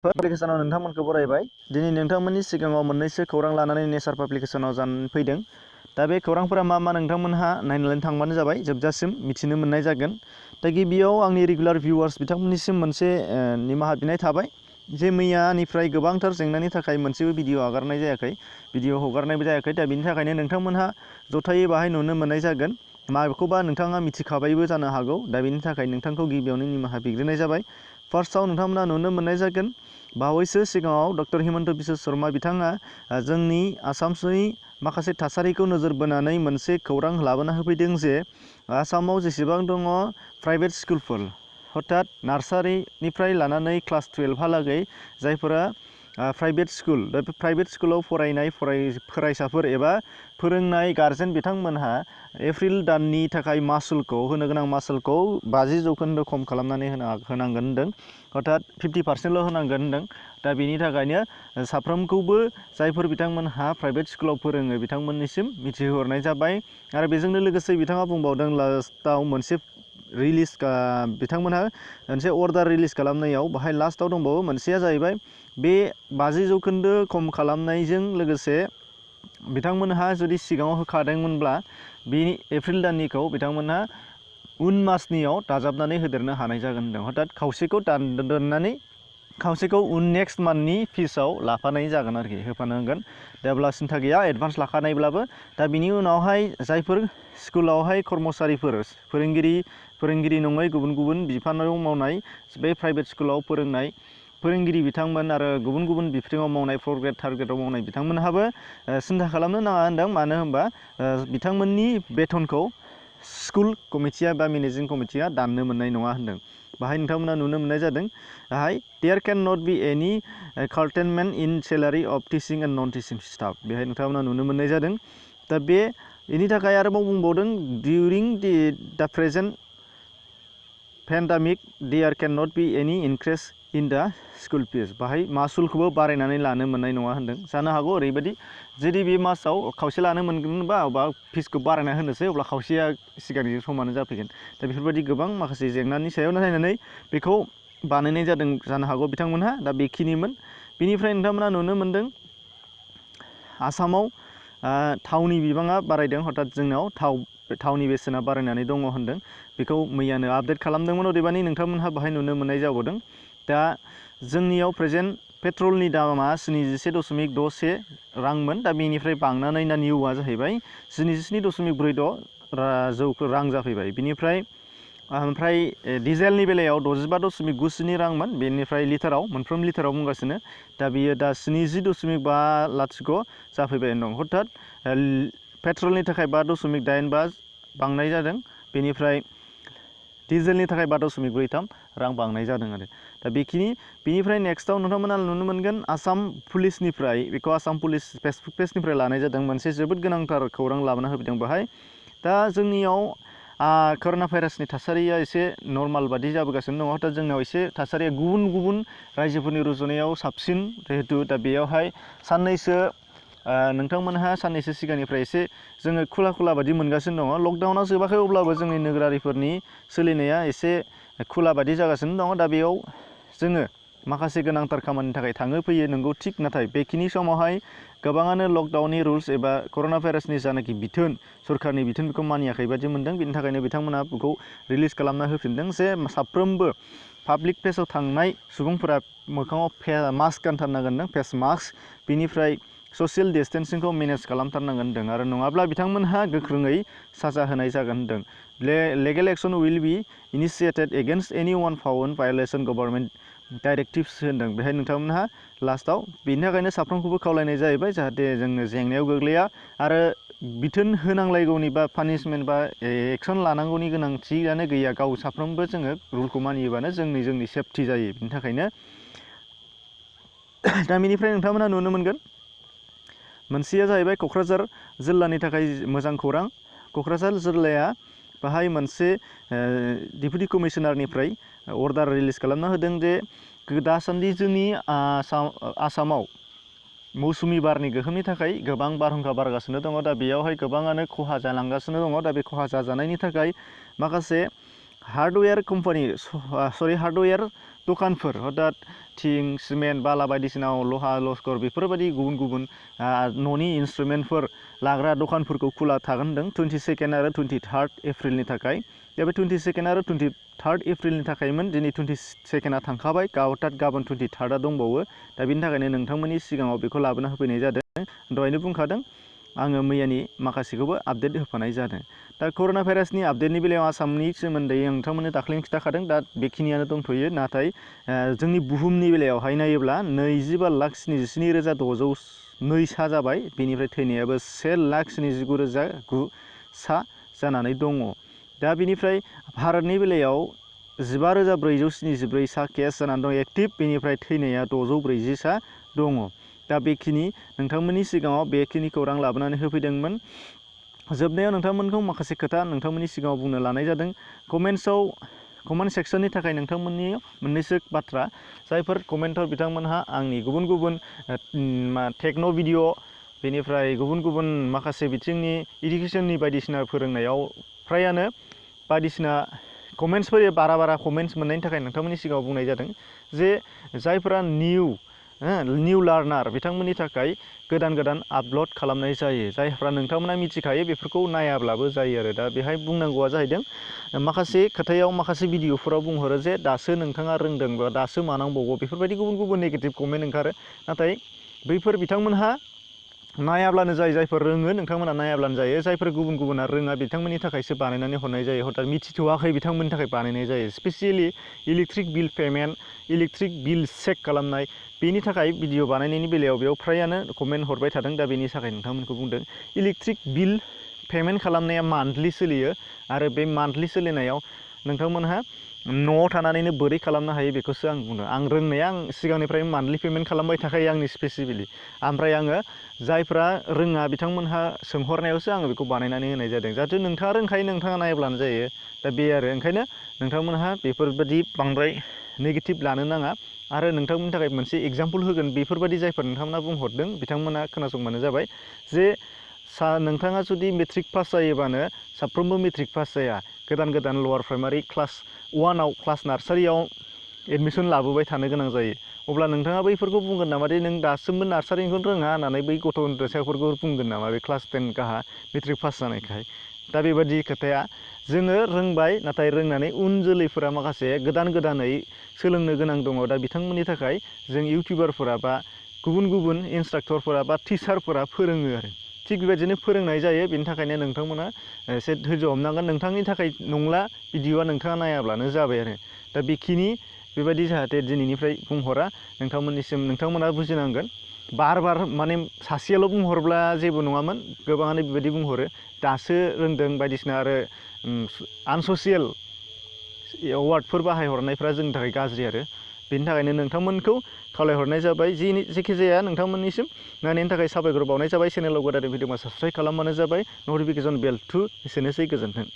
पाब्लिकेशनाव नोंथांमोनखौ बरायबाय। दिनै नोंथांमोननि सिगाङाव मोननैसो खौरां लानानै नेचार पाब्लिकेशनाव जानानै फैदों। दा बे खौरांफोरा मा नोंथांमोनहा नायनानै थांबानो जाबाय, जोबजासिम मिथिनो मोननाय जागोन। दा गिबियाव आंनि रेगुलार भिउवार्स बिथांमोननिसिम मोनसे निमाहा बिनाय थाबाय जे मैयानिफ्राय गोबांथार जेंनानि थाखाय मोनसेबो भिडिअ हगारनाय जायाखै, भिडिअ हगारनायबो जायाखै। दा बिनि थाखायनो नोंथांमोनहा जथायै बाहाय नुनो मोननाय जागोन। माबेखौबा नोंथाङा मिथिखाबायबो जानो हागौ। दा बेनि थाखाय नोंथांखौ गिबियावनो निमाहा बिग्रोनाय जाबाय। फार्स्टआव नोंथांमोना नुनो मोननाय जागोन, बावैसो सिगाङाव डक्टर हिमन्त बिश्व शर्मा बिथाङा जोंनि आसामनि माखासे थासारिखौ नोजोर बोनानै मोनसे खौरां लाबोना होफैदों जे आसामाव जेसेबां दङ प्राइभेट स्कुलफोर, हथात नार्सारिनिफ्राय लानानै क्लास 12हालागै जायफोरा प्राइभेट स्कुल, दा बे प्राइभेट स्कुलाव फरायनाय फरायसाफोर एबा फोरोंनाय गारजेन बिथांमोनहा एप्रिल दाननि थाखाय मासुलखौ होनो गोनां मासुलखौ 50% खम खालामनानै होनांगोन होनदों। हथात 50%ल' होनांगोन होनदों। दा बेनि थाखायनो साफ्रोमखौबो जायफोर बिथांमोनहा प्राइभेट स्कुलाव फोरोङो बिथांमोननिसिम मिथिहोहरनाय जाबाय। आरो बेजोंनो लोगोसे बिथाङा बुंबावदों लास्टआव मोनसे रिलिज बिथांमोनहा मोनसे अर्डार रिलिज खालामनायाव बाहाय लास्टआव दंबावो मोनसेया जाहैबाय बे 50% खम खालामनायजों लोगोसे बिथांमोनहा जुदि सिगाङाव होखादोंमोनब्ला बेनि एप्रिल दाननिखौ बिथांमोनहा उन मासनियाव दाजाबनानै होदेरनो हानाय जागोन होनदों। हथात खावसेखौ दोननानै खावसेखौ उन नेक्स्ट मान्थनि फिसआव लाफानाय जागोन आरोखि, होफानांगोन। दा अब्ला सिन्था गैया, एडभान्स लाखानायब्लाबो। दा बिनि उनावहाय जायफोर स्कुलावहाय कर्मचारिफोर, फोरोंगिरि नङै गुबुन गुबुन बिफानाव मावनाय, बे प्राइभेट स्कुलाव फोरोंनाय फोरोंगिरि बिथांमोन आरो गुबुन गुबुन बिथिङाव मावनाय 4 ग्रेड 3 ग्रेडआव मावनाय बिथांमोनहाबो सिन्था खालामनो नाङा होनदों। मानो होनबा बिथांमोननि बेथनखौ स्कुल कमिटिया बा मेनेजिं कमिटिया दाननो मोननाय नङा होनदों। बाहाय नोंथांमोना नुनो मोननाय जादों, there can not be any curtailment in salary of teaching and non teaching staff, बेहाय नोंथांमोना नुनो मोननाय जादों। दा बेनि थाखाय आरोबाव बुंबावदों, during the present pandemic there can not be any increase in the school फिस, बाहाय मासुलखौबो बारायनानै लानो मोननाय नङा होनदों। जानो हागौ ओरैबायदि, जुदि बे मासाव खावसे लानो मोनगोनबा बा फिसखौ बारायना होनोसै, अब्ला खावसेया सिगांनिजों समानो जाफैगोन। दा बेफोरबायदि गोबां माखासे जेंनानि सायाव नायनानै बेखौ बानायनाय जादों जानो हागौ बिथांमोनहा। दा बेखिनिमोन। बिनिफ्राय नोंथांमोना नुनो मोनदों आसामाव थावनि बिबाङा बारायदों। हथात जोंनाव थावनि बेसेना बारायनानै दङ होनदों। बेखौ मैयानो आपडेट खालामदोंमोन। अदेबानि नोंथांमोनहा बाहाय नुनो मोननाय जाबावदों। दा जोंनियाव प्रेजेन्ट पेट्रलनि दामा 77.61 रांमोन। दा बेनिफ्राय बांनानै दा निउआ जाहैबाय 77.46 रां जाफैबाय। बिनिफ्राय ओमफ्राय डिजेलनि बेलायाव 65.97 रांमोन, बेनिफ्राय लिटाराव, मोनफ्रोम लिटाराव बुंगासिनो। दा बियो दा 70.50 जाफैबाय दं। हथात पेट्रलनि थाखाय 5.85 बांनाय जादों। बेनिफ्राय डिजेलनि थाखाय 5.43 रां बांनाय जादों आरो। दा बेनिफ्राय नेक्स्टआव नोंथांमोना नुनो मोनगोन आसाम पुलिसनिफ्राय, बेखौ आसाम पुलिस फेसबुक पेजनिफ्राय लानाय जादों, मोनसे जोबोद गोनांथार खौरां लाबोना होफैदों बेहाय। दा जोंनियाव कर'ना भाइरासनि थासारिया एसे नर्माल बादि जाबोगासिनो दङ। दा जोंनाव एसे थासारिया गुबुन गुबुन रायजोफोरनि रुजुनायाव साबसिन जिहेतु। दा बेयावहाय नोंथांमोनहा साननैसो सिगांनिफ्राय एसे जोङो खुला बादि मोनगासिनो दङ। लकडाउना जोबाखै, अब्लाबो जोंनि नोगोरारिफोरनि सोलिनाया एसे खुला बादि जागासिनो दङ। दा बेयाव जोङो माखासे गोनांथार खामानिनि थाखाय थाङो फैयो, नंगौ थिग। नाथाय बेखिनि समावहाय गोबाङानो लकडाउननि रुल्स एबा कर'ना भाइरासनि जानाखि बिथोन, सरकारनि बिथोन, बेखौ मानियाखै बादि मोनदों। बिनि थाखायनो बिथांमोना बेखौ रिलिज खालामना होफिनदों जे साफ्रोमबो पाब्लिक प्लेसाव थांनाय सुबुंफोरा मोखाङाव मास्क गानथारनांगोन, फेस मास्क। बिनिफ्राय ससियेल डिस्टेन्सिंखौ मेनेज खालामथारनांगोन होनदों। आरो नङाब्ला बिथांमोनहा गोख्रोङै साजा होनाय जागोन होनदों। Legal action will be initiated against any one found violation government directives होनदों। बेहाय नोंथांमोनहा लास्टआव बेनि थाखायनो साफ्रोमखौबो खावलायनाय जाहैबाय जाहाथे जोङो जेंनायाव गोग्लैया आरो बिथोन होनांलायगौनि बा पानिशमेन्ट बा एक्सन लानांगौनि गोनांथियानो गैया। गाव साफ्रोमबो जोङो रुलखौ मानियोबानो जोंनि सेफटि जायो। बिनि थाखायनो दा बेनिफ्राय नोंथांमोना नुनो मोनगोन मोनसेया जाहैबाय क'क्राझार जिल्लानि थाखाय मोजां खौरां। क'क्राझार जिल्लाया बाहाय मोनसे डिपुटि कमिशनारनिफ्राय अर्डार रिलिज खालामना होदों जे दासान्दि जोंनि आसामाव मौसुमि बारनि गोहोमनि थाखाय गोबां बारहुंखा बारगासिनो दङ। दा बेयावहाय गोबाङानो खहा जालांगासिनो दङ। दा बे खहा जानायनि थाखाय माखासे हार्डवेयर दखानफोर हथात थिं सिमेन्ट बाला बायदिसिना लहा लस्कर बेफोरबायदि गुबुन गुबुन न'नि इन्सट्रुमेन्टफोर लाग्रा दखानफोरखौ खुला थागोन होनदों 22 आरो 23 एप्रिलनि थाखाय। दा बे 22 आरो 23 एप्रिलनि थाखायमोन, दिनै 22 थांखाबाय, गाबोन 23 दंबावो। दा बिनि थाखायनो नोंथांमोननि सिगाङाव बेखौ लाबोना होफैनाय जादों। दहायनो बुंखादों आङो मैयानि माखासेखौबो आपडेट होफानाय जादों। दा कर'ना भाइरासनि आपडेटनि बेलायाव आसामनि सोमोन्दै नोंथांमोननो दाख्लैनो खिन्थाखादों। दा बेखिनियानो दंथ'यो। नाथाय जोंनि बुहुमनि बेलायावहाय नायोब्ला 25,67,602 सा जाबाय। बेनिफ्राय थैनायाबो 1,79,909 सा जानानै दङ। दा बेनिफ्राय भारतनि बेलायाव 15,474 सा केस जानानै दं एक्टिभ। बेनिफ्राय थैनाया 640 सा दङ। दा बेखिनि नोंथांमोननि सिगाङाव बेखिनि खौरां लाबोनानै होफैदोंमोन। जोबनायाव नोंथांमोनखौ माखासे खोथा नोंथांमोननि सिगाङाव बुंनो लानाय जादों। कमेन्ट सेक्सननि थाखाय नोंथांमोननि मोननैसो बाथ्रा, जायफोर कमेन्टर बिथांमोनहा आंनि गुबुन गुबुन टेक्न' भिडिअ, बेनिफ्राय गुबुन गुबुन माखासे बिथिंनि इडुकेसननि बायदिसिना फोरोंनायाव फ्रायानो बायदिसिना कमेन्ट्सफोर बारा कमेन्ट्स मोननायनि थाखाय नोंथांमोननि सिगाङाव बुंनाय जादों जे जायफोरा निउ लार्नार बिथांमोननि थाखाय गोदान आपल'ड खालामनाय जायो। जायफ्रा नोंथांमोना मिथिखायो बेफोरखौ नायाब्लाबो जायो आरो। दा बेहाय बुंनांगौआ जाहैदों माखासे खोथायाव माखासे भिडिअफोराव बुंहरो जे दासो नोंथाङा रोंदों बा दासो मानांबावगौ, बेफोरबायदि गुबुन गुबुन नेगेटिभ कमेन्ट ओंखारो। नाथाय बैफोर बिथांमोनहा नायाब्लानो जायो। जायफोर रोङो नोंथांमोना नायाब्लानो जायो। जायफोर गुबुना रोङा बिथांमोननि थाखायसो बानायनानै हरनाय जायो। हथात मिथिथ'वाखै बिथांमोननि थाखाय बानायनाय जायो। स्पेसियेलि इलेक्ट्रिक बिल पेमेन्ट, इलेक्ट्रिक बिल चेक खालामनाय, बेनि थाखाय भिडिअ बानायनायनि बेलायाव बेयाव फ्रायानो कमेन्ट हरबाय थादों। दा बेनि थाखाय नोंथांमोनखौ बुंदों इलेक्ट्रिक बिल पेमेन्ट खालामनाया मान्थलि सोलियो आरो बे मान्थलि सोलिनायाव नोंथांमोनहा न'आव थानानैनो बोरै खालामनो हायो बेखौसो आं बुंदों। आं रोंनाया आं सिगांनिफ्राय मान्थलि पेमेन्ट खालामबाय थाखायो आंनि स्पेसिफिकलि। ओमफ्राय आङो जायफ्रा रोङा बिथांमोनहा सोंहरनायावसो आङो बेखौ बानायनानै होनाय जादों। जाहाथे नोंथाङा रोंखायो, नोंथाङा नायब्लानो जायो। दा बे आरो ओंखायनो नोंथांमोनहा बेफोरबायदि बांद्राय नेगेटिभ लानो नाङा। आरो नोंथांमोननि थाखाय मोनसे एग्जाम्पल होगोन। बेफोरबायदि जायफोर नोंथांमोना बुंहरदों बिथांमोना खोनासंबानो जाबाय जे नोंथाङा जुदि मेट्रिक पास जायोबानो साफ्रोमबो मेट्रिक पास जाया। गोदान लवार प्राइमारि क्लास 1आव क्लास नार्सारियाव एडमिसन लाबोबाय थानो गोनां जायो। अब्ला नोंथाङा बैफोरखौ बुंगोन नामा दे नों दासिमबो नार्सारिखौनो रोङा होननानै बै गथ' उन्दैसाफोरखौ बुंगोन नामा बे क्लास 10 गाहा मेट्रिक पास जानायखाय? दा बेबायदि खोथाया जोङो रोंबाय, नाथाय रोंनानै उन जोलैफोरा माखासे गोदानै सोलोंनो गोनां दङ। दा बिथांमोननि थाखाय जों इउटिउबारफोरा बा गुबुन इन्सट्राक्टरफोरा बा टिचारफोरा फोरोङो आरो थिग बेबायदिनो फोरोंनाय जायो। बेनि थाखायनो नोंथांमोना एसे धैर्य हमनांगोन। नोंथांनि थाखाय नंला भिडिअआ, नोंथाङा नायाब्लानो जाबाय आरो। दा बेखिनि बेबायदि जाहाथे दिनैनिफ्राय बुंहरा नोंथांमोननिसिम, नोंथांमोना बुजिनांगोन। बार माने सासेयाल' बुंहरब्ला जेबो नङामोन, गोबाङानो बेबायदि बुंहरो दासो रोंदों बायदिसिना आरो आनससियेल वार्डफोर बाहायहरनायफ्रा जोंनि थाखाय गाज्रि आरो। बेनि थाखायनो नोंथांमोनखौ खावलायहरनाय जाबाय जेखि जाया नोंथांमोननिसिम नायनायनि थाखाय साबायखर बावनाय जाबाय। चेनेलाव गोदान भिडिअ साबसक्राइब खालामबानो जाबाय। नटिफिकेसन बेल एसेनोसै, गोजोन्थों।